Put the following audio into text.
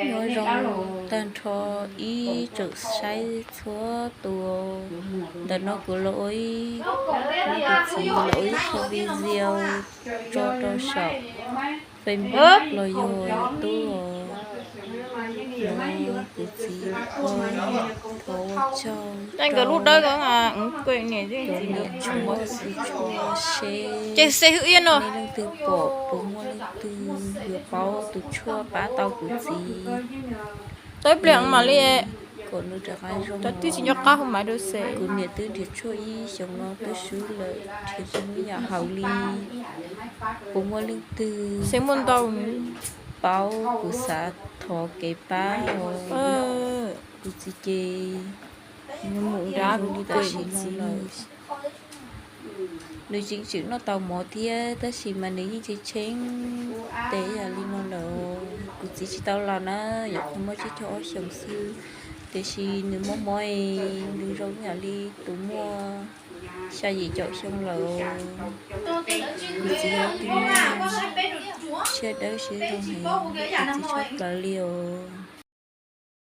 Nyob zoo tag nrho ib tsoom saib txhua tus. Ntawm no kuv los ua ib, kuv txiv los ua ib qho video tso rau saum Facebook los yog YouTube os. Kuv txiv, thov ua tsaug rau tus niam tshuaj xwb tshuaj seb nej leej twg pom puas muaj leej twg yuav paub tus tshuaj pab tau kuv txiv, kom nws rov qab zoo. Kuv niam twb nrhiav tshuaj ib xyoos no twb swb lawm, nrhiav tsis muaj yam haus li. Puas muaj leej twg paub, kuv xav thov kev pab os. Kuv txiv ces mus zoo li tam sim no lawm. Nws tseem tsum noj tau mov thiab tab sis mas nws yeej tshee tshee tes yam li no lawm. Kuv txiv tsis tau laus na, nyuam qhuav muaj tsib caug ob xyoos xwb, tiam sis nws mob mob, nws zoo yam li tus muaj xya yim caum xyoo lawm. Kuv txiv yog tus muaj siab dawb siab zoo heev, kuv txiv tshaj plaws li os.